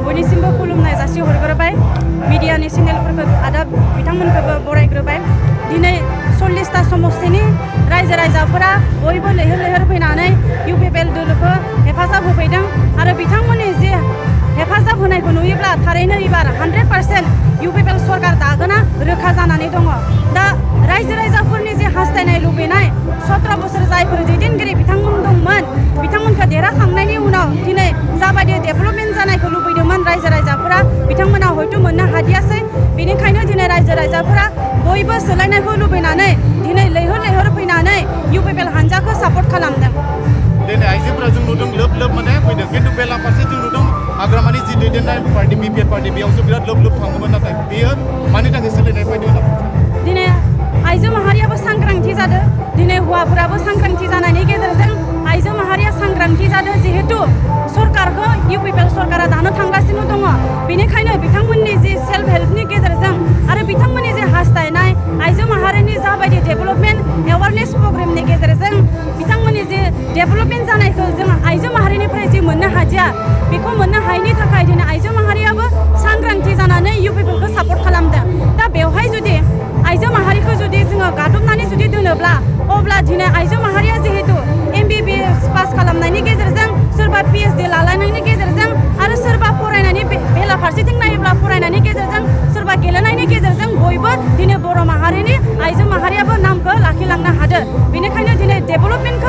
बयनिसिमबो खुलुमनाय जासिहरग्रोबाय मिडियानि चेनेलफोरखौ आदा बिथांमोनखौबो बरायग्रोबाय दिनै 40टा समस्तिनि रायजो राजाफोरा बयबो लैहोर लैहोर फैनानै इउपिपिएल दोलोखौ हेफाजाब होफैदों आरो बिथांमोननि जे हेफाजाब होनायखौ नुयोब्ला थारैनो एबार 100% इउपिपिएल सरकार दागोना रोखा जानानै दङ दा रायजो राजाफोरनि जे हास्थायनाय लुबैनाय 17 बोसोर जायफोर दैदेनगिरि बिथांमोन दंमोन बिथांमोनखौ देरहाखांनायनि उनाव दिनै जाबायदि डेभेलपमेन्ट जानायखौ लुबैदोंमोन रायजो राजाफोरा बिथांमोना हयथ' मोननो हादियासै बेनिखायनो दिनै रायजो राजाफोरा बयबो सोलायनायखौ लुबैनानै दिनै लैहोर लैहोर फैनानै इउपिपिएल हानजाखौ सापर्ट खालामदों दिनै आइजोफोरा जों नुदों लोब लोब माने फैदों खिन्थु बेलाफारसे जों नुदों हाग्रामानि जि दैदेननाय पार्टी बिपिएल पार्टी बेयावसो बिराद लोब लोब थाङोमोन नाथाय बेयो मानि थाखाय सोलायनाय फैदों दिनै आइजो माहारियाबो सांग्रांथि जादों दिनै हौवाफोराबो सांग्रांथि जानायनि गेजेरजों आइजो माहारिया सांग्रांथि जादों जिहेतु सरकारखौ इउपिपिएल सरकारा दानो थांगासिनो दङ बेनिखायनो बिथांमोननि जे सेल्फ हेल्पनि गेजेरजों आरो बिथांमोननि जे हास्थायनाय आइजो माहारिनि जाबायदि डेभेलपमेन्ट एवारनेस प्रग्रामनि गेजेरजों बिथांमोननि जे डेभेलपमेन्ट जानायखौ जों आइजो माहारिनिफ्राय जे मोननो हादिया बेखौ मोननो हायैनि थाखाय दिनै आइजो माहारियाबो सांग्रांथि जानानै इउपिपिएलखौ सापर्ट खालामदों दा बेवहाय जुदि आइजो माहारिखौ जुदि जोङो गादबनानै जुदि दोनोब्ला अब्ला दिनै आइजो माहारिया जिहेतु MBBS पास खालामनायनि गेजेरजों सोरबा PhD लालायनायनि गेजेरजों आरो सोरबा फरायनायनि बेला फारसेथिं नायोब्ला फरायनायनि गेजेरजों सोरबा गेलेनायनि गेजेरजों बयबो दिनै बर' माहारिनि आइजो माहारियाबो नामखौ लाखिलांनो हादों बेनिखायनो दिनै डेभेलपमेन्ट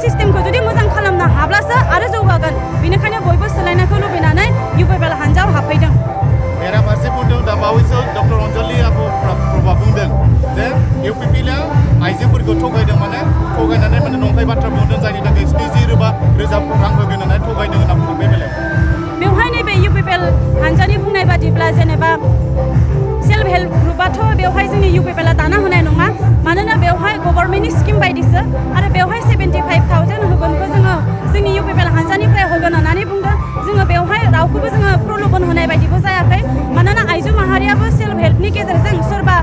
सिस्टेमखौ जुदि मोजां खालामनो हाब्लासो आरो जौगागोन बेनिखायनो बयबो सोलायनायखौ लुबैनानै इउपिपिएल हानजायाव हाबफैदों बेराफारसे बुंदों दा बावैसो डक्टर अनजलि प्रभा बुंदों जे इउपिपिएलआ आइजोफोरखौ थगायदों माने थगायनानै माने नंखाय बाथ्रा बुंदों जायनि थाखाय 70 रोजा रां होगोन होननानै थगायदों होनना बुंदों बे बेलायाव बेवहाय नैबे इउपिपिएल हानजानि बुंनाय बादिब्ला जेनेबा सेल्फ हेल्प ग्रुपआथ' बेवहाय जोंनि इउपिपिएलआ दाना होनाय नङा मानोना बेवहाय गभर्नमेन्टनि स्किम बायदिसो आरो बेवहाय 75,000 होगोनखौ जोङो जोंनि इउपिपिएल हानजानिफ्राय होगोन होननानै बुंदों जोङो बेवहाय रावखौबो जोङो प्रलोभन होनाय बायदिबो जायाखै मानोना आइजो माहारियाबो सेल्फ हेल्पनि गेजेरजों सोरबा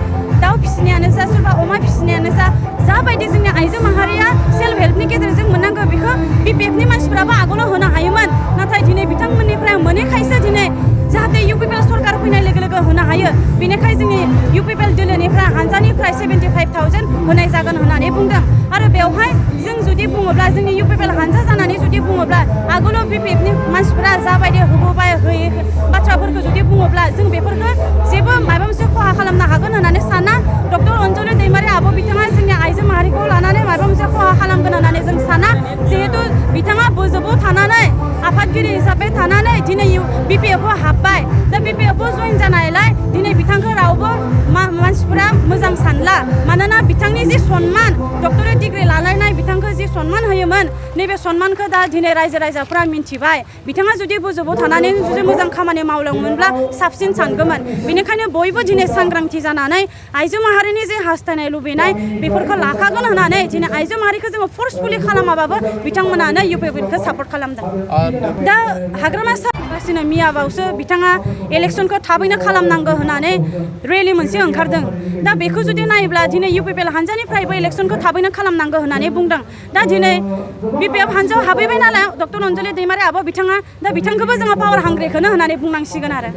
दाउ फिसिनायानो जा सोरबा अमा फिसिनायानो जा जाबायदि जोंनि आइजो माहारिया सेल्फ हेल्पनि गेजेरजों मोननांगौ बेखौ बिपिएफनि मानसिफ्राबो आगोलाव होनो हायोमोन नाथाय दिनै बिथांमोननिफ्राय मोनैखायसो दिनै जाहाथे इउपिपिएल सरकार फैनाय लोगो लोगो होनो हायो बेनिखाय जोंनि इउपिपिएल दोलोनिफ्राय हानजानिफ्राय 75,000 होनाय जागोन होननानै बुंदों आरो बेवहाय जों जुदि बुङोब्ला जोंनि इउपिपिएल हानजा जानानै जुदि बुङोब्ला आगोलाव बिपिएफनि मानसिफ्रा जाबायदि होबोबाय होयै बाथ्राफोरखौ जुदि बुङोब्ला जों बेफोरखौ जेबो माबा मोनसे खहा खालामनो हागोन होननानै साना डक्टर अनजलि दैमारि आब' बिथाङा जोंनि आइजो माहारिखौ लानानै माबा मोनसे खहा खालामगोन होननानै जों साना जिहेतु बिथाङा बोजोबाव थानानै आफादगिरि हिसाबै थानानै दिनै बिपिएफआव हाबबाय दा बिपिएफआव जइन जानायलाय दिनै बिथांखौ रावबो मानसिफोरा मोजां सानला मानोना बिथांनि जि सन्मान डक्टरेट डिग्री लालायनाय बिथांखौ जि सन्मान होयोमोन नैबे सन्मानखौ दा दिनै रायजो राजाफोरा मिन्थिबाय बिथाङा जुदि बोजोबाव थानानै जुदि मोजां खामानि मावलांमोनब्ला साबसिन सानगौमोन बेनिखायनो बयबो दिनै सांग्रांथि जानानै आइजो माहारिनि जे हास्थायनाय लुबैनाय बेफोरखौ लाखागोन होननानै दिनै आइजो माहारिखौ जोङो फर्सफुलि खालामाबाबो बिथांमोनानो इउपिपिएलखौ सापर्ट खालामदों दा हाग्रामा सारगासिनो मियाबावसो बिथाङा इलेक्सनखौ थाबैनो खालामनांगौ होननानै रेलि मोनसे ओंखारदों दा बेखौ जुदि नायोब्ला दिनै इउपिपिएल हानजानिफ्रायबो इलेक्सनखौ थाबैनो खालामनांगौ होननानै बुंदों दा दिनै बिपिएफ हानजायाव हाबैबाय नालाय डक्टर अनजलि दैमारि आब' बिथाङा दा बिथांखौबो जोङो पावार हांग्रिखौनो होननानै बुंनांसिगोन आरो